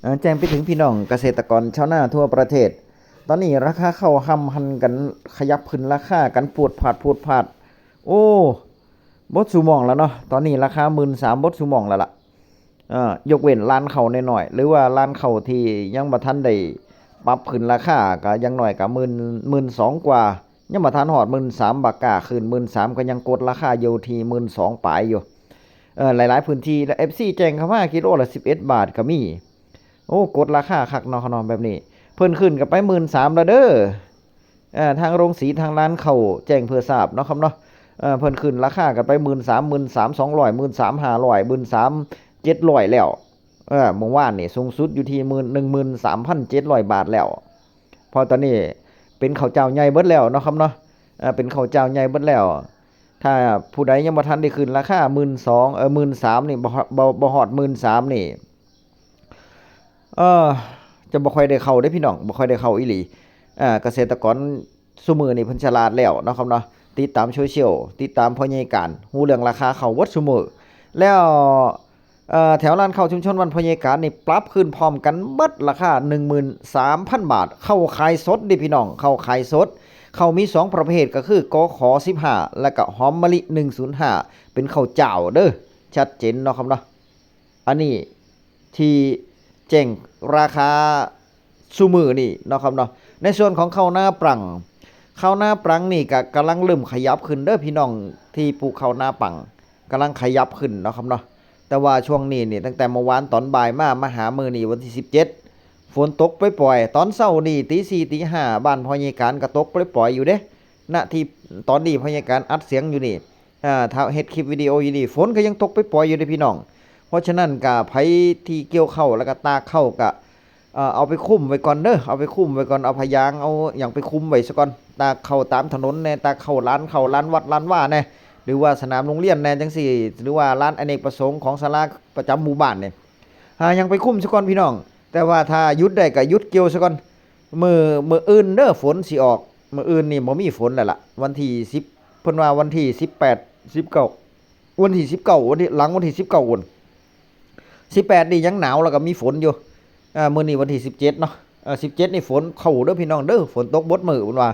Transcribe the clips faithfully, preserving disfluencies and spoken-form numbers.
เอ่อแจ้งไปถึงพี่น้องเกษตรกรชาวนาทั่วประเทศ ตอนนี้ราคาข้าวห้ำหั่นกัน ขยับขึ้นราคากันพรวดพราดพรวดพราด โอ้ เบิดซุหม่องแล้วเนาะ ตอนนี้ราคาหมื่นสามเบิดซุหม่องแล้วล่ะ เอ่อยกเว้นร้านข้าวน้อยๆ หรือว่าร้านข้าวที่ยังบ่ทันได้ปรับขึ้นราคา ก็อย่างน้อยก็หมื่น หมื่นสองกว่า ยังบ่ทันฮอดหมื่นสาม บ่กล้าขึ้น หมื่นสามก็ยังกดราคาอยู่ที่หมื่นสองปลายอยู่ เอ่อหลายๆพื้นที่ และ เอฟซี แจ้งเข้ามา กิโลละสิบเอ็ดบาทก็มี โอ้ กดราคาคักเนาะครับเนาะ แบบนี้ เพิ่นขึ้นกันไปหมื่นสามแล้วเด้อ เอ่อทางโรงสี ทางร้านข้าวแจ้งเพื่อทราบเนาะครับเนาะ เอ่อเพิ่นขึ้นราคากันไปหมื่นสาม หมื่นสามสองร้อย หมื่นสามห้าร้อย หมื่นสามเจ็ดร้อยแล้ว เออเมื่อวานนี่สูงสุดอยู่ที่หมื่น หนึ่งหมื่นสามพันเจ็ดร้อยบาทแล้ว เพราะตอนนี้เป็นข้าวเจ้าใหญ่เบิดแล้วเนาะครับเนาะ เอ่อเป็นข้าวเจ้าใหญ่เบิดแล้ว ถ้าผู้ใดยังบ่ทันได้ขึ้นราคาหมื่นสอง เออหมื่นสามนี่ บ่บ่บ่ฮอดหมื่นสามนี่ เออจะบ่ค่อยได้เข้าเด้พี่น้อง บ่ค่อยได้เข้าอีหลี อ่าเกษตรกรซุมื้อนี่เพิ่นฉลาดแล้วเนาะครับเนาะ ติดตามโซเชียล ติดตามพ่อใหญ่การ ฮู้เรื่องราคาข้าวเบิดซุมื้อ แล้วเอ่อแถวร้านข้าวชุมชนบ้านพ่อใหญ่การนี่ปรับขึ้นพร้อมกันเบิด ราคาหนึ่งหมื่นสามพันบาท ข้าวขายสดเด้พี่น้อง ข้าวขายสด ข้าวมีสองประเภทก็คือ กข.สิบห้า และก็หอมมะลิ หนึ่งศูนย์ห้า เป็นข้าวเจ้าเด้อ ชัดเจนเนาะครับเนาะ อันนี้ที่แจ้งราคาซุมื้อนี่เนาะครับเนาะ ในส่วนของข้าวนาปรัง ข้าวนาปรังนี่ก็กำลังเริ่มขยับขึ้นเด้อพี่น้องที่ปลูกข้าวนาปรัง กำลังขยับขึ้นเนาะครับเนาะ แต่ว่าช่วงนี้นี่ตั้งแต่เมื่อวานตอนบ่ายมา มาหามื้อนี้วันที่สิบเจ็ด ฝนตกปล่อยๆ ตอนเช้านี่ตีสี่ตีห้า บ้านพ่อใหญ่การก็ตกปล่อยๆอยู่เด้ ณ ที่ตอนนี้พ่อใหญ่การอัดเสียงอยู่นี่ อ่าถ้าเฮ็ดคลิปวิดีโออยู่นี่ ฝนก็ยังตกปล่อยๆอยู่เด้อพี่น้อง เพราะฉะนั้นก็ไผที่เกี่ยวข้าวแล้วก็ตากข้าวก็เอ่อเอาไปคลุมไว้ก่อนเด้อ เอาไปคลุมไว้ก่อน เอาผ้ายาง เอาหยังไปคลุมไว้ซะก่อน ตากข้าวตามถนนแน่ ตากข้าวลานข้าว ลานวัดลานวาแน่ หรือว่าสนามโรงเรียนแน่จังซี้ หรือว่าลานอเนกประสงค์ของศาลาประจำหมู่บ้านนี่ หาหยังไปคลุมซะก่อนพี่น้อง แต่ว่าถ้าหยุดได้ก็หยุดเกี่ยวซะก่อน มื้อ มื้ออื่นเด้อ ฝนสิออก มื้ออื่นนี่บ่มีฝนแล้วล่ะ วันที่สิบ เพิ่นว่าวันที่สิบแปด สิบเก้า วันที่สิบเก้า วันที่ หลังวันที่สิบเก้าพุ้น สิบแปดนี่ยังหนาวแล้วก็มีฝนอยู่ อ่า มื้อนี้วันที่สิบเจ็ดเนาะ เอ่อ สิบเจ็ดนี่ฝนเข้าเด้อพี่น้องเด้อ ฝนตกเบิดมื้อเพิ่นว่า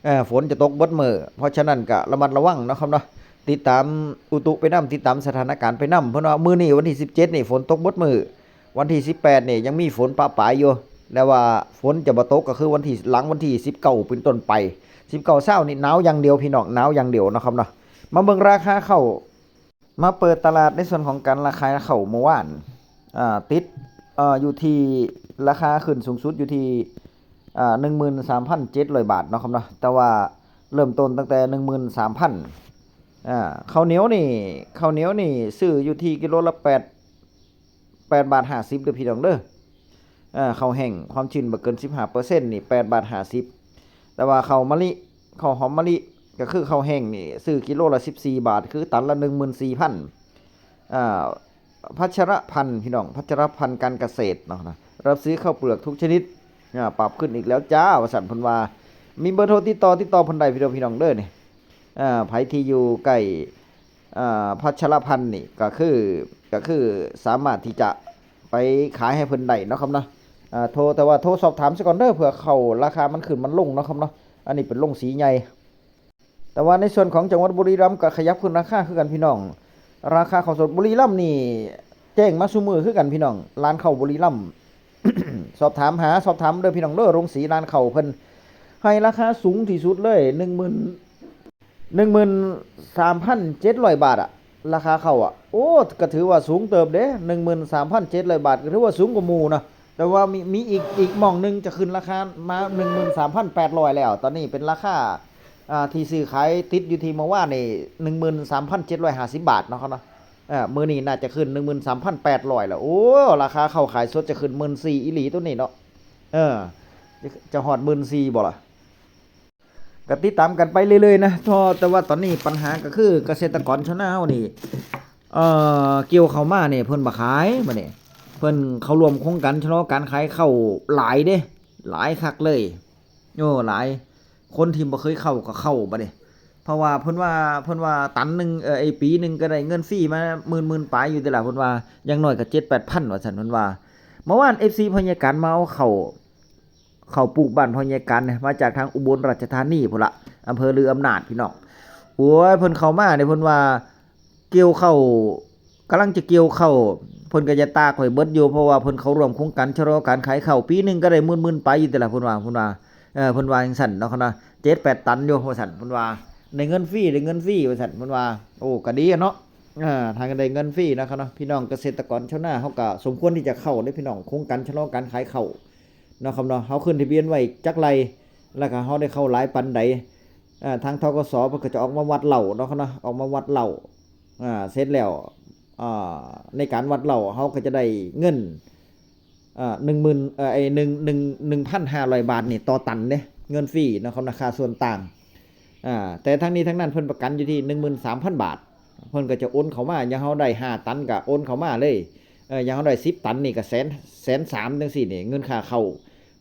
เอ่อ ฝนจะตกเบิดมื้อ เพราะฉะนั้นก็ระมัดระวังเนาะครับเนาะ ติดตามอุตุไปนำ ติดตามสถานการณ์ไปนำ เพิ่นว่ามื้อนี้วันที่สิบเจ็ดนี่ฝนตกเบิดมื้อ วันที่สิบแปดนี่ยังมีฝนปะปายอยู่ แต่ว่าฝนจะบ่ตกก็คือวันที่ หลังวันที่สิบเก้าเป็นต้นไป สิบเก้าเช้านี่หนาวอย่างเดียวพี่น้อง หนาวอย่างเดียวเนาะครับเนาะ มาเบิ่งราคาข้าว มาเปิดตลาดในส่วนของการราคาข้าวเมื่อวาน อ่า ติด เอ่อ อยู่ที่ราคาขึ้นสูงสุดอยู่ที่ อ่า หนึ่งหมื่นสามพันเจ็ดร้อยบาทเนาะครับเนาะ แต่ว่าเริ่มต้นตั้งแต่ หนึ่งหมื่นสามพัน อ่า ข้าวเหนียวนี่ ข้าวเหนียวนี่ซื้ออยู่ที่กิโลละแปด แปดบาทห้าสิบเด้อพี่น้องเด้อ อ่า ข้าวแห้งความชื้นบ่เกินสิบห้าเปอร์เซ็นต์นี่ แปดบาทห้าสิบ แต่ว่าข้าวมะลิ ข้าวหอมมะลิ ก็คือข้าวแห้งนี่ ซื้อกิโลละสิบสี่บาท คือตันละหนึ่งหมื่นสี่พัน อ่า พัชรพันธ์พี่น้อง พัชรพันธ์การเกษตรเนาะนะ รับซื้อข้าวเปลือกทุกชนิด อ่า ปรับขึ้นอีกแล้วจ้า ว่าซั่นเพิ่นว่า มีเบอร์โทรติดต่อ ติดต่อเพิ่นได้พี่น้อง พี่น้องเด้อนี่ อ่า ไผที่อยู่ใกล้ อ่า พัชรพันธ์นี่ก็คือ ก็คือสามารถที่จะไปขายให้เพิ่นได้เนาะครับเนาะ อ่า โทร แต่ว่าโทรสอบถามซะก่อนเด้อ เผื่อข้าวราคามันขึ้นมันลงเนาะครับเนาะ อันนี้เป็นโรงสีใหญ่ แต่ว่าในส่วนของจังหวัดบุรีรัมย์ก็ขยับขึ้นราคาคือกันพี่น้อง ราคาข้าวสดบุรีรัมย์นี่แจ้งมาซุมื้อคือกันพี่น้อง ร้านข้าวบุรีรัมย์ สอบถามหา สอบถามเด้อพี่น้องเด้อ โรงสีร้านข้าวเพิ่นให้ราคาสูงที่สุดเลย หนึ่งหมื่น หนึ่งหมื่นสามพันเจ็ดร้อยบาทอะ ราคาข้าวอะ โอ้ ก็ถือว่าสูงเติบเด้ หนึ่งหมื่นสามพันเจ็ดร้อยบาท ก็ถือว่าสูงกว่าหมู่นะ แต่ว่ามี มีอีก อีกหม่องหนึ่งจะขึ้นราคามา หนึ่งหมื่นสามพันแปดร้อยแล้ว ตอนนี้เป็นราคา อ่า ที่ซื้อขายติดอยู่ที่เมื่อวานนี่ หนึ่งหมื่นสามพันเจ็ดร้อยห้าสิบบาทเนาะครับเนาะ อ่า มื้อนี้น่าจะขึ้น หนึ่งหมื่นสามพันแปดร้อยแล้ว โอ้ ราคาข้าวขายสดจะขึ้นหมื่นสี่อีหลีตัวนี้เนาะ เออ จะ จะฮอดหมื่นสี่บ่ล่ะ ก็ติดตามกันไปเรื่อยๆนะ เพราะแต่ว่าตอนนี้ปัญหาก็คือเกษตรกรชาวนาเฮานี่ เอ่อ เกี่ยวข้าวมานี่เพิ่นบ่ขายบัดนี้ เพิ่นเข้าร่วมโครงการชะลอการขายข้าวหลายเด้ หลายคักเลย โอ้ หลาย คนที่บ่เคยเข้าก็เข้าบัดนี้ เพราะว่าเพิ่นว่า เพิ่นว่าตันหนึ่ง เอ่อ ไอ้ปีหนึ่งก็ได้เงินฟรีมาหมื่น หมื่นปลายอยู่เด้ล่ะ เพิ่นว่าอย่างน้อยก็เจ็ดแปดพันว่าซั่น เพิ่นว่า เมื่อวาน เอฟซี พ่อใหญ่กันมาเอาเข้า เข้าปลูกบ้านพ่อใหญ่กันเนี่ย มาจากทางอุบลราชธานีพุ้นละ อำเภอลืออำนาจพี่น้อง โอ้ย เพิ่นเข้ามาเนี่ย เพิ่นว่าเกี่ยวเข้ากำลังจะเกี่ยวเข้า เพิ่นก็จะตากไว้เบิดอยู่ เพราะว่าเพิ่นเข้าร่วมโครงการชะลอการขายข้าว ปีหนึ่งก็ได้หมื่นๆไปอยู่ติล่ะ เพิ่นว่า เพิ่นว่า เออ เพิ่นว่าจั่งซั้นเนาะครับเนาะ เจ็ดแปดตันอยู่ว่าซั่น เพิ่นว่า ได้เงินฟรี ได้เงินฟรีว่าซั่น เพิ่นว่า โอ้ ก็ดีอะเนาะ เออ ถ้าได้เงินฟรีนะครับเนาะ พี่น้องเกษตรกรชาวนาเฮาก็สมควรที่จะเข้าเด้อพี่น้อง โครงการชะลอการขายข้าวเนาะครับเนาะ เฮาขึ้นทะเบียนไว้จักไร่ แล้วก็เฮาได้เข้าหลายปานใด อ่า ทาง ธ.ก.ส. เพิ่นก็จะออกมาวัดเหล้าเนาะครับเนาะ ออกมาวัดเหล้า อ่า เสร็จแล้ว อ่า ในการวัดเหล้าเฮาก็จะได้เงิน อ่า หนึ่งหมื่น เอ่อ ไอ้ หนึ่ง หนึ่ง หนึ่งพันห้าร้อยบาทนี่ต่อตันเด้ เงินฟรีเนาะครับ ราคาส่วนต่าง อ่า แต่ทั้งนี้ทั้งนั้นเพิ่นประกันอยู่ที่ หนึ่งหมื่นสามพันบาท เพิ่นก็จะโอนเข้ามา อย่างเฮาได้ห้าตันก็โอนเข้ามาเลย เอ่อ อย่างเฮาได้สิบตันนี่ก็แสน แสนสามจังซี่นี่ เงินค่าเข้า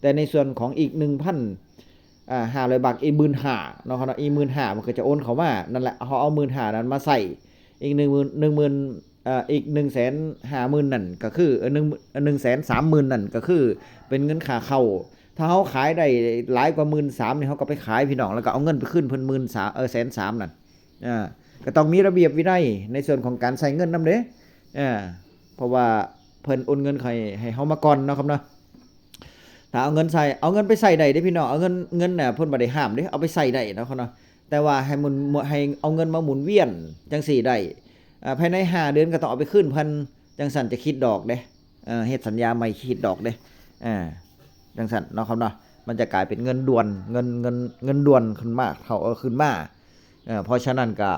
แต่ในส่วนของอีก หนึ่งพัน อ่า ห้าร้อยบาท อีกหมื่นห้าเนาะครับเนาะ อีกหมื่นห้ามันก็จะโอนเข้ามา นั่นแหละ เฮาเอาหมื่นห้านั้นมาใช้ อีกหนึ่งหมื่น หนึ่งหมื่น เอ่อ อีกหนึ่งแสนห้าหมื่นนั่นก็คือ เอ่อ หนึ่ง หนึ่งแสนสามหมื่นนั่นก็คือเป็นเงินค่าเข้า ถ้าเฮาขายได้หลายกว่าหมื่นสามนี่ เฮาก็ไปขายพี่น้อง แล้วก็เอาเงินไปคืนเพิ่นหมื่นสาม เออ แสนสามนั่น อ่า ก็ต้องมีระเบียบวินัยในส่วนของการใช้เงินนำเด้ อ่า เพราะว่าเพิ่นโอนเงินให้ ให้เฮามาก่อนเนาะครับเนาะ ถ้าเอาเงินใส่ เอาเงินไปใส่ได้เด้พี่น้อง เอาเงิน เงินน่ะเพิ่นบ่ได้ห้ามเด้ เอาไปใส่ได้เนาะครับเนาะ แต่ว่าให้หมุน ให้เอาเงินมาหมุนเวียนจังซี่ได้ อ่า ภายในห้าเดือนก็ต้องเอาไปคืนเพิ่น จังซั่นจะคิดดอกเด้ เอ่อ เฮ็ดสัญญาใหม่คิดดอกเด้ อ่า จังซั่นเนาะครับเนาะ มันจะกลายเป็นเงินด่วน เงิน เงิน เงินด่วนขึ้นมา เข้า เออ ขึ้นมา เอ่อ เพราะฉะนั้นก็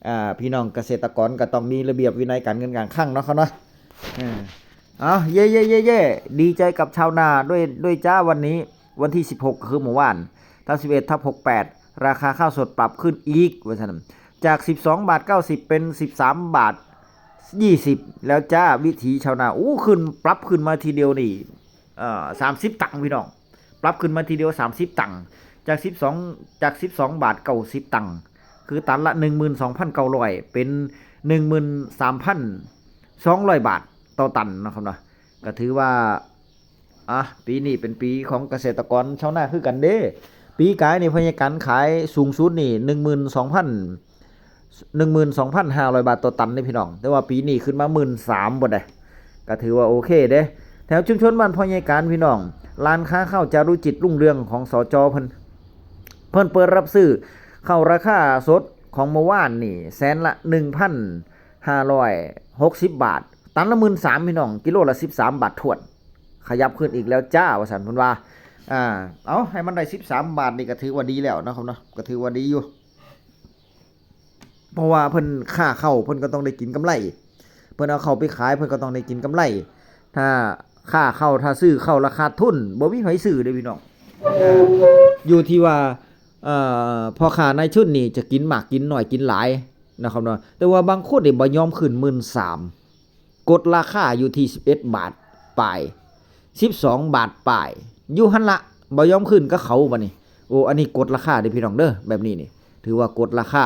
อ่า พี่น้องเกษตรกรก็ต้องมีระเบียบวินัยการเงินการคลังเนาะครับเนาะ เออ เอา เย่เย่เย่เย่ ดีใจกับชาวนาด้วย ด้วยจ้า วันนี้ วันที่สิบหก คือเมื่อวาน ทับสิบเอ็ด ทับหกแปด ราคาข้าวสดปรับขึ้นอีก ว่าซั่น จาก สิบสองบาทเก้าสิบ เป็น สิบสามบาทยี่สิบ แล้วจ้า วิถีชาวนา อู้ ขึ้น ปรับขึ้นมาทีเดียวนี่ เอ่อ สามสิบตังค์พี่น้อง ปรับขึ้นมาทีเดียว สามสิบตังค์ จาก สิบสอง จาก สิบสองบาทเก้าสิบตังค์ คือตันละ หนึ่งหมื่นสองพันเก้าร้อย เป็น หนึ่งหมื่นสามพันสองร้อยบาทต่อตันเนาะครับเนาะ ก็ถือว่า อ่ะ ปีนี้เป็นปีของเกษตรกรชาวนาคือกันเด้ ปีกายนี่พ่อใหญ่กันขายสูงสุดนี่ หนึ่งหมื่นสองพัน หนึ่งหมื่นสองพันห้าร้อยบาทต่อตันเด้พี่น้อง แต่ว่าปีนี้ขึ้นมา หมื่นสามพุ้นเด้ ก็ถือว่าโอเคเด้ แถวชุมชนบ้านพ่อใหญ่กันพี่น้อง ร้านค้าข้าวจารุจิตรุ่งเรืองของ สจ. เพิ่น เพิ่นเปิดรับซื้อข้าวราคาสดของเมื่อวานนี่ แสนละ หนึ่งพันห้าร้อยหกสิบบาท ตันละ หมื่นสามพี่น้อง กิโลละ สิบสามบาทถ้วน ขยับขึ้นอีกแล้วจ้า ว่าซั่นเพิ่นว่า อ่า เอา ให้มันได้ สิบสามบาทนี่ก็ถือว่าดีแล้วเนาะครับเนาะ ก็ถือว่าดีอยู่ เพราะว่าเพิ่นค้าข้าว เพิ่นก็ต้องได้กินกำไร เพิ่นเอาข้าวไปขาย เพิ่นก็ต้องได้กินกำไร ถ้าค้าข้าว ถ้าซื้อข้าวราคาทุน บ่มีไผซื้อเด้อพี่น้อง อยู่ที่ว่า เอ่อ พ่อค้านายทุนนี่จะกินมากกินน้อยกินหลายนะครับเนาะ แต่ว่าบางคนนี่บ่ยอมขึ้น หมื่นสาม กดราคาอยู่ที่ สิบเอ็ดบาทปลาย สิบสองบาทปลาย อยู่หั่นละ บ่ยอมขึ้นกับเขาบัดนี้ โอ้ อันนี้กดราคาเด้อพี่น้องเด้อ แบบนี้นี่ ถือว่ากดราคา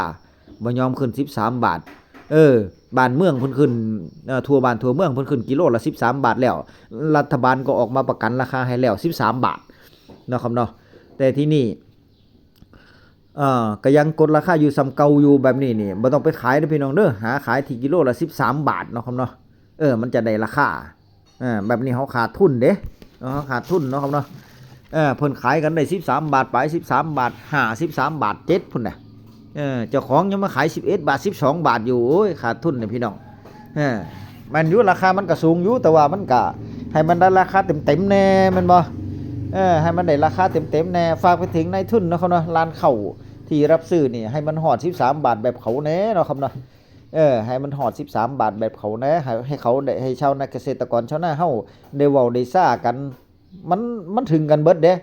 บ่ยอมขึ้น สิบสามบาท เออ บ้านเมืองเพิ่นขึ้น เอ่อ ทั่วบ้านทั่วเมืองเพิ่นขึ้นกิโลละ สิบสามบาทแล้ว รัฐบาลก็ออกมาประกันราคาให้แล้ว สิบสามบาทเนาะครับเนาะ แต่ที่นี่ เอ่อ ก็ยังกดราคาอยู่ส่ำเก่าอยู่ แบบนี้นี่ บ่ต้องไปขายเด้อพี่น้องเด้อ หาขายที่กิโลละ สิบสามบาทเนาะครับเนาะ เออ มันจะได้ราคา เออ แบบนี้เขาขาดทุนเด้ เออ เขาขาดทุนเนาะครับเนาะ เออ เพิ่นขายกันได้ สิบสามบาทปลาย สิบสามบาทห้า สิบสามบาทเจ็ดพุ้นน่ะ เออ เจ้าของยังมาขาย สิบเอ็ดบาท สิบสองบาทอยู่ โอ้ย ขาดทุนเนี่ยพี่น้อง เออ แม่นอยู่ ราคามันก็สูงอยู่ แต่ว่ามันก็ให้มันได้ราคาเต็มๆแน่ แม่นบ่ เออ ให้มันได้ราคาเต็มๆแน่ ฝากไปถึงนายทุนเนาะครับเนาะ ร้านข้าวที่รับซื้อนี่ ให้มันฮอด สิบสามบาทแบบเขาแน่เนาะครับเนาะ เออ ให้มันฮอด สิบสามบาทแบบเขาแน่ ให้ ให้เขาได้ ให้ชาวนาเกษตรกรชาวนาเฮาได้เว้าได้ซ่ากัน มัน มันถึงกันเบิดเด้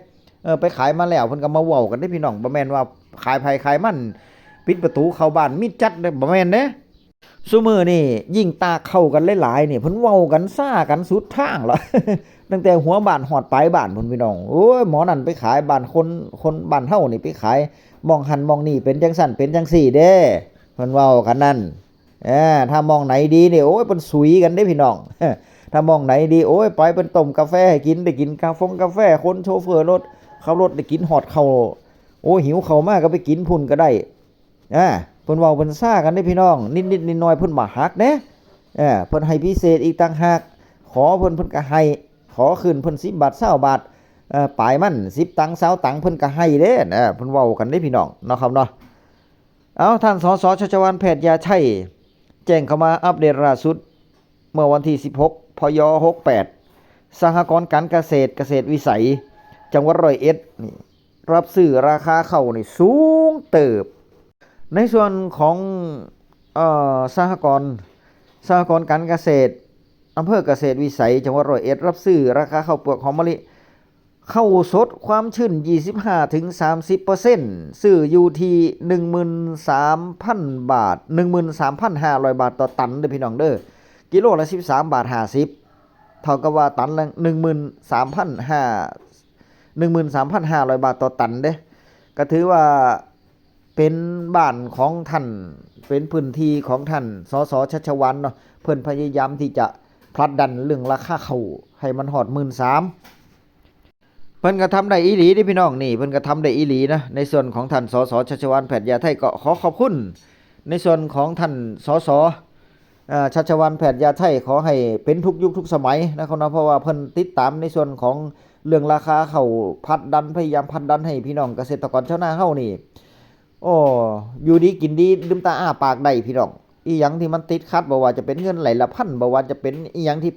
เออ ไปขายมาแล้วเพิ่นก็มาเว้ากันเด้พี่น้อง บ่แม่นว่าขายไผขายมัน ปิดประตูเข้าบ้านมิดจัดเด้ บ่แม่นเด้ ซุมื้อนี่ยิ่งตากข้าวกันหลายๆนี่ เพิ่นเว้ากันซ่ากันสุดทางละ ตั้งแต่หัวบ้านฮอดปลายบ้านพุ้นพี่น้อง โอ้ย หมอนั่นไปขายบ้านคน คนบ้านเฮานี่ไปขายหม่องหั่นหม่องนี่ เป็นจั่งซั้นเป็นจั่งซี้เด้ เพิ่นเว้ากันนั่น เออ ถ้าหม่องไหนดีนี่ โอ้ย เพิ่นสุยกันเด้พี่น้อง ถ้าหม่องไหนดี โอ้ย ไปเพิ่นต้มกาแฟให้กิน ได้กินกาฟงกาแฟ คนโชเฟอร์รถ ขับรถได้กินฮอดข้าว โอ้ย หิวข้าวมาก็ไปกินพุ้นก็ได้ อ่า เพิ่นเว้าเพิ่นซ่ากันเด้พี่น้อง นิดๆน้อยๆเพิ่นบ่หักเด้ เออ เพิ่นให้พิเศษอีกต่างหาก ขอเพิ่น เพิ่นก็ให้ ขอคืนเพิ่นสิบบาท ซาวบาท เอ่อ ปลายมัน สิบตังค์ ซาวตังค์ เพิ่นก็ให้เด้ นะ เพิ่นเว้ากันเด้พี่น้อง เนาะครับเนาะ เอา ท่าน สส ชัชวาล แพทยาชัย แจ้งเข้ามาอัปเดตล่าสุด เมื่อวันที่ สิบหก พย หกแปด สหกรณ์การเกษตร เกษตรวิสัย จังหวัดร้อยเอ็ดนี่ รับซื้อราคาข้าวนี่สูงเติบ ในส่วนของ เอ่อ สหกรณ์ สหกรณ์การเกษตร อำเภอเกษตรวิสัย จังหวัดร้อยเอ็ด รับซื้อราคาข้าวเปลือกหอมมะลิ ข้าวสดความชื้น ยี่สิบห้าถึงสามสิบเปอร์เซ็นต์ ซื้ออยู่ที่ หนึ่งหมื่นสามพันบาท หนึ่งหมื่นสามพันห้าร้อยบาทต่อตันเด้อพี่น้องเด้อ กิโลละ สิบสามบาทห้าสิบ เท่ากับว่าตันละ หนึ่งหมื่นสามพันห้า หนึ่งหมื่นสามพันห้าร้อยบาทต่อตันเด้ ก็ถือว่าเป็นบ้านของท่าน เป็นพื้นที่ของท่าน สส ชัชวาลเนาะ เพิ่นพยายามที่จะผลักดันเรื่องราคาข้าวให้มันฮอด หมื่นสาม เพิ่นก็ทำได้อีหลีเด้พี่น้อง นี่ เพิ่นก็ทำได้อีหลีนะ ในส่วนของท่าน สส ชัชวาล แพทยาชัย ก็ขอขอบคุณ ในส่วนของท่าน สส เอ่อ ชัชวาล แพทยาชัย ขอให้เป็นทุกยุคทุกสมัยนะครับเนาะ เพราะว่าเพิ่นติดตามในส่วนของเรื่องราคาข้าว ผลักดัน พยายามผลักดันให้พี่น้องเกษตรกรชาวนาเฮานี่ โอ้ อยู่ดีกินดี ลืมตาอ้าปากได้พี่น้อง อีหยังที่มันติดขัด บ่ว่าจะเป็นเงินไร่ละพัน บ่ว่าจะเป็นอีหยังที่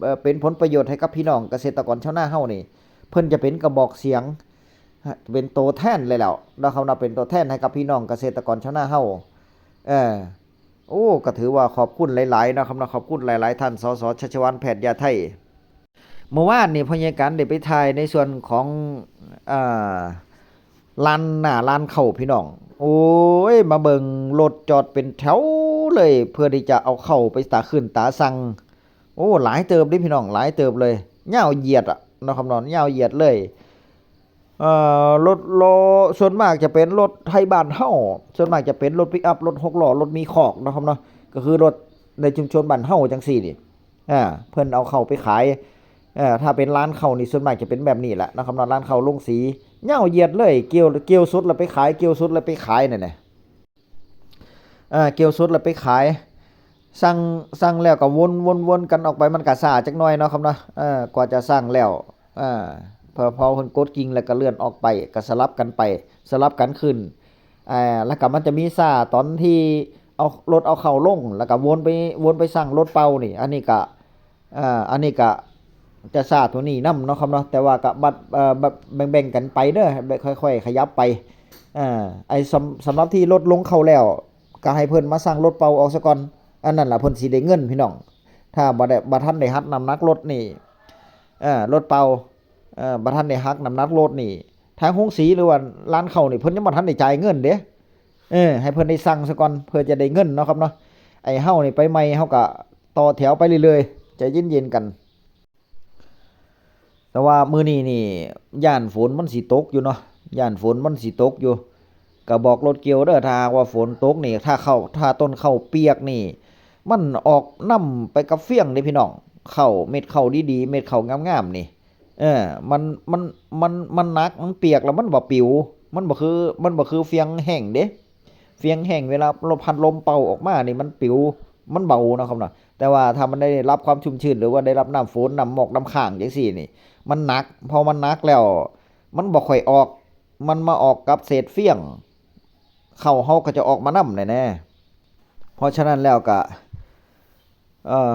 เอ่อ เป็นผลประโยชน์ให้กับพี่น้องเกษตรกรชาวนาเฮานี่ เพิ่นจะเป็นกระบอกเสียง เป็นตัวแทนเลยแหล้วนะครับเนาะ เป็นตัวแทนให้กับพี่น้องเกษตรกรชาวนาเฮา เออ โอ้ ก็ถือว่าขอบคุณหลายๆนะครับเนาะ ขอบคุณหลายๆท่าน สส ชัชวาล แพทยาชัย เมื่อวานนี่พ่อใหญ่กันได้ไปถ่ายในส่วนของ เอ่อ ลานหน้าลานข้าวพี่น้อง โอ้ย มาเบิ่งรถจอดเป็นแถวเลย เพื่อที่จะเอาข้าวไปตาขึ้นตาสั่ง โอ้ หลายเติบเด้พี่น้อง หลายเติบเลย ยาวเหยียดอะเนาะครับเนาะ ยาวเหยียดเลย เอ่อ รถล้อ ส่วนมากจะเป็นรถไถบ้านเฮา ส่วนมากจะเป็นรถปิกอัพ รถหกล้อ รถมีคอกเนาะครับเนาะ ก็คือรถในชุมชนบ้านเฮาจังซี่นี่ อ่า เพิ่นเอาข้าวไปขาย เอ่อ ถ้าเป็นร้านข้าวนี่ส่วนมากจะเป็นแบบนี้แหละนะครับเนาะ ร้านข้าวลงสี ยาวเหยียดเลย เกี่ยว เกี่ยวสุดแล้วไปขาย เกี่ยวสุดแล้วไปขายนั่นแหละ เอ่อ เกี่ยวสุดแล้วไปขาย สั่ง สั่งแล้วก็วน วน วนกันออกไป มันก็ช้าจักหน่อยเนาะครับเนาะ เอ่อ กว่าจะสั่งแล้ว เอ่อ พอ พอเพิ่นกดกิ่งแล้วก็เลื่อนออกไป ก็สลับกันไป สลับกันขึ้น อ่า แล้วก็มันจะมีช้าตอนที่เอารถเอาเข้าลง แล้วก็วนไป วนไปสั่งรถเปล่านี่ อันนี้ก็ อ่า อันนี้ก็จะช้าตัวนี้นำเนาะครับเนาะ แต่ว่าก็บัด เอ่อ บัดแบ่งๆกันไปเด้อ แบบค่อยๆขยับไป อ่า ไอ้สำ สำหรับที่รถลงเข้าแล้ว ก็ให้เพิ่นมาสั่งรถเปล่าออกซะก่อน อันนั้นล่ะเพิ่นสิได้เงินพี่น้อง ถ้าบ่ได้ บ่ทันได้หักน้ำหนักรถนี่ เอ่อ รถเปล่า เอ่อ บ่ทันได้หักน้ำหนักรถนี่ ทางโฮงสีหรือว่าร้านข้าวนี่เพิ่นยังบ่ทันได้จ่ายเงินเด้ เออ ให้เพิ่นได้สั่งซะก่อน เพื่อจะได้เงินเนาะครับเนาะ ไอ้เฮานี่ไปใหม่ เฮาก็ต่อแถวไปเรื่อยๆ ใจเย็นๆกัน แต่ว่ามื้อนี้นี่ ย้านฝนมันสิตกอยู่เนาะ ย้านฝนมันสิตกอยู่ ก็บอกรถเกี่ยวเด้อ ถ้าหากว่าฝนตกนี่ ถ้าข้าว ถ้าต้นข้าวเปียกนี่ มันออกน้ำไปกับเฟืองเด้พี่น้อง ข้าว เม็ดข้าวดีๆ เม็ดข้าวงามๆนี่ เออ มัน มัน มัน มันหนัก มันเปียกแล้วมันบ่ปิว มันบ่คือ มันบ่คือเฟืองแห้งเด้ เฟืองแห้งเวลาลม พัดลมเป่าออกมานี่มันปิว มันเบาเนาะครับเนาะ แต่ว่าถ้ามันได้รับความชุ่มชื้น หรือว่าได้รับน้ำฝน น้ำหมอก น้ำค้างจังซี่นี่ มันหนัก พอมันหนักแล้ว มันบ่ค่อยออก มันมาออกกับเศษเฟือง ข้าวเฮาก็จะออกมานำแหละแน่ เพราะฉะนั้นแล้วก็ เอ่อ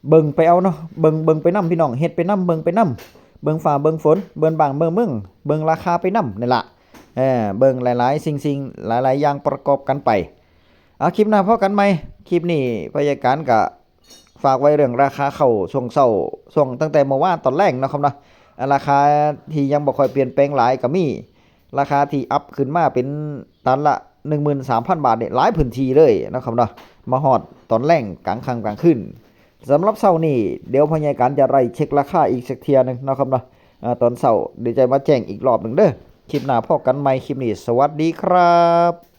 เบิ่งไปเอาเนาะ เบิ่ง เบิ่งไปนำพี่น้อง เฮ็ดไปนำ เบิ่งไปนำ เบิ่งฟ้า เบิ่งฝน เบิ่งบ้าน เบิ่งเมือง เบิ่งราคาไปนำนี่ล่ะ เออ เบิ่งหลายๆสิ่งๆ หลายๆอย่างประกอบกันไป เอา คลิปหน้าพ้อกันใหม่ คลิปนี้พ่อใหญ่กันก็ฝากไว้เรื่องราคาข้าวช่วงเช้า ช่วงตั้งแต่เมื่อวานตอนแลงเนาะครับเนาะ อ่า ราคาที่ยังบ่ค่อยเปลี่ยนแปลงหลายก็มี ราคาที่อัพขึ้นมาเป็นตันละ หนึ่งหมื่นสามพันบาทเนี่ย หลายพื้นที่เลยนะครับเนาะ มาฮอดตอนแลงกลางค่ำกลางคืน สำหรับเช้านี้ เดี๋ยวพ่อใหญ่กันจะไล่เช็คราคาอีกสักเทื่อหนึ่งนะครับเนาะ อ่า ตอนเช้าเดี๋ยวจะมาแจ้งอีกรอบหนึ่งเด้อ คลิปหน้าพ้อกันใหม่ คลิปนี้สวัสดีครับ